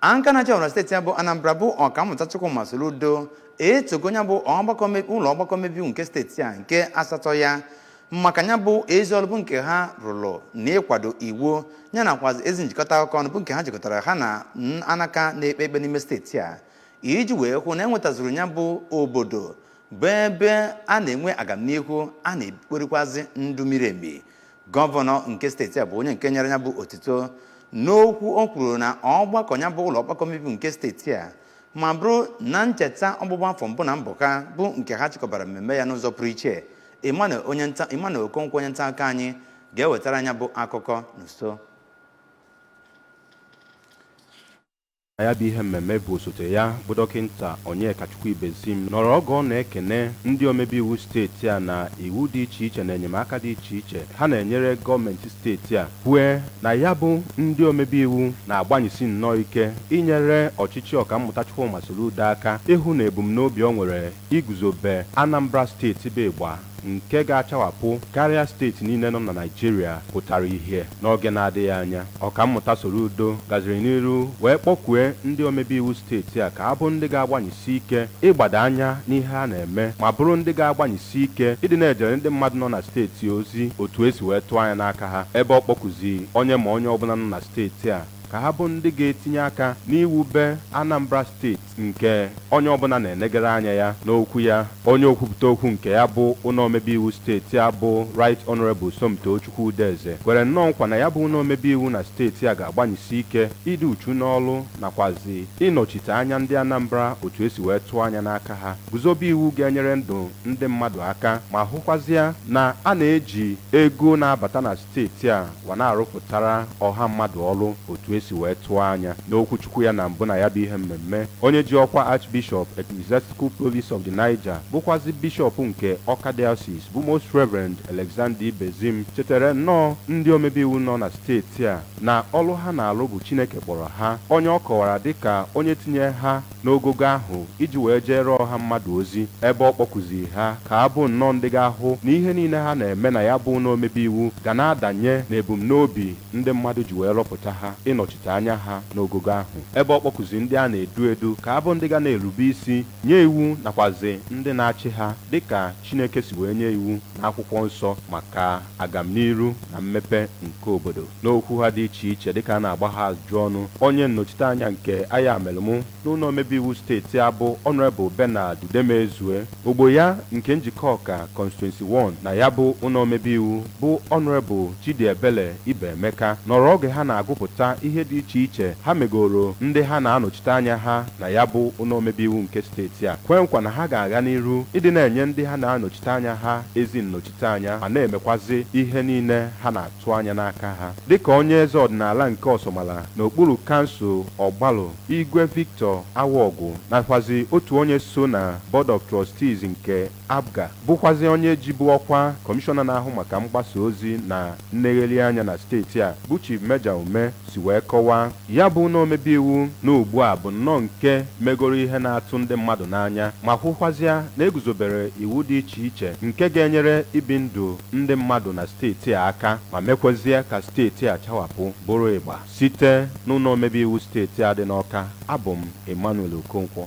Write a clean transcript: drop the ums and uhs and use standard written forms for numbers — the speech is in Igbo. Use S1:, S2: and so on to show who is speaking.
S1: Aka na-achị ọbụla steeti ya bụ Anambra bụ Ọkammụta Chukwuma Soludo etogo ya bụ ọgbakọ ụlọ ọgbakọ omebe iwu nke steeti a nke asatọ ya maka ya bụ ezi ọrụ bụ nke ha rụrụ na ịkwado iwu ya nakwazi ezi njikọta aka ọnụ bụ nke ha jikọtara ha na anaka na-ekpe ikpe n'ime steeti a iji wee hụ na enwetazuru ya bụ obodo bụ ebe a na-enwe agamnihu a na-ekporikwazi ndụ miri emi. Gọvanọ nke steeti a bụ onye nke nyere ya bụ otito n'okwu o kwuru na ọgbakọ ya bụ ụlọ ọgbakọ omebe iwu nke steeti a ma bụrụ na ncheta ọgbụgba afọ mbụ na mbụ ha bụ nke ha chịkọbara mmemme ya n'ụzọ pụrụ iche. Emmanuel onye nta Emmanuel Okonkwo onye nta akụkọ anyị ga-ewetara anyị ya bụ akụkọ n'uso.
S2: Na ya bụ ihe mmemme bụ osote ya bụ Dọkịnta Onyekachukwu Ibezim nọrọ oge ọ na-ekene ndị omebe iwu steeti a na iwu dị iche iche na enyemaka dị iche iche ha na-enyere gọọmenti steeti a, kwue na ya bụ ndị omebe iwu na-agbanyesi nnọọ ike inyere ọchịchị Ọkammụta Chukwuma Soludo aka ịhụ na ebumnobi o nwere iguzobe Anambra steeti bụ ịgba nke ga-achawapụ karịa steeti niile nọ na Naịjirịa pụtara ihe n'oge na-adịghị anya. Ọkammụta Soludo gaziri n'iru wee kpọkue ndị omebe iwu steeti a ka ha bụ ndị ga-agbanyesi ike ịgbado anya n'ihe ha na-eme ma bụrụ ndị ga-agbanyesi ike ịdị na-ejere ndị mmadụ nọ na steeti ozi otu esi wee tụọ anya n'aka ha, ebe ọ kpọkuzi onye ma onye ọbụla nọ na steeti a ka ha bụ ndị ga-etinye aka n'iwube Anambra steeti nke onye ọbụla na-enegara anya ya. N'okwu ya, onye okwupụta okwu nke ya bụ ụlọ omebe iwu steeti a bụ Right Honorable Somtochukwu Udeze kwere nnọọ nkwa na ya bụ ụlọ omebe iwu na steeti a ga-agbanyesi ike ịdị uchu n'ọlụ nakwazi ịnọchite anya ndị Anambra otu esi wee tụọ anya n'aka ha, guzobe iwu ga-enyere ndụ ndị mmadụ aka ma hụkwazịa na a na-eji ego na-abata na steeti a wa na-arụpụtara ọha mmadụ ọrụ otu esi wee tụọ anya. N'okwuchukwu ya na mbụ na ya bụ ihe mmemme, onye ji ọkwa Archbishop Ecclesiastical Province of the Niger bụkwazi Bishọp nke Awka Diocese bụ Most Reverend Alexander Ibezim chetara nnọọ ndị omebe iwu nọ na steeti a na ọrụ ha na-alụ bụ Chineke kpọrọ ha, onye ọ kọwara dịka onye tinye ha n'ogogo ahụ iji wee jeere ọha mmadụ ozi, ebe ọ kpọkuziri ha ka ha bụ nnọọ ndị ga-ahụ na ihe niile ha na-eme na ya bụ ụlọ omebe iwu ga na-adanye n'ebumnobi ndị mmadụ ji wee rọpụta ha ịnọchite anya ha n'ogogo ahụ, ebe ọ kpọkuzi ndị a na-edu edu ka ha bụ ndị ga na-erube isi nye iwu nakwazi ndị na-achị ha dịka Chineke si wee nye iwu n'akwụkwọ nsọ maka agamniru na mmepe nke obodo. N'okwu ha dị iche iche dịka a na-agba ha ajụjụ ọnụ, onye nnọchiteanya nke Ayamelụm n'ụlọ omebe iwu steeti a bụ Honorable Bernard Udemezue, ogbo ya nke Njikọka Constituency 1 na ya bụ ụlọ omebe iwu bụ Honorable Chidiebele Ibeemeka nọrọ oge ha na-agụpụta ihe dị iche iche ha megoro ndị ha na-anọchite anya ha na ya bụ ụlọ omebe iwu nke steeti a, kwee nkwa na ha ga-aga n'iru ịdị na-enye ndị ha na-anọchite anya ha ezi nnọchite anya ma na-emekwazi ihe niile ha na-atụ anya n'aka ha. Dịka onye eze ọdịnala nke Ọsọmala n'okpuru kansụl Ọgbalụ, Igwe Victor Awọgụ, nakwazi otu onye so na Board of Trustees nke APGA, bụkwazi onye jibu ọkwa kọmishọna na-ahụ maka mgbasa ozi na nnegheri anya na steeti a bụ Chief Meja Ume si wee kọwaa, ya bụ ụlọ omebe iwu na ugbu a bụ nnọọ nke megoro ihe na-atụ ndị mmadụ n'anya ma hụkwazịa na eguzobere iwu dị iche iche nke ga-enyere ibi ndụ ndị mmadụ na steeti a aka ma mekwazie ka steeti a chawapụ bụrụ ịgba. Site n'ụlọ omebe iwu steeti a dị n'Awka, abụ m Emmanuel Okonkwo.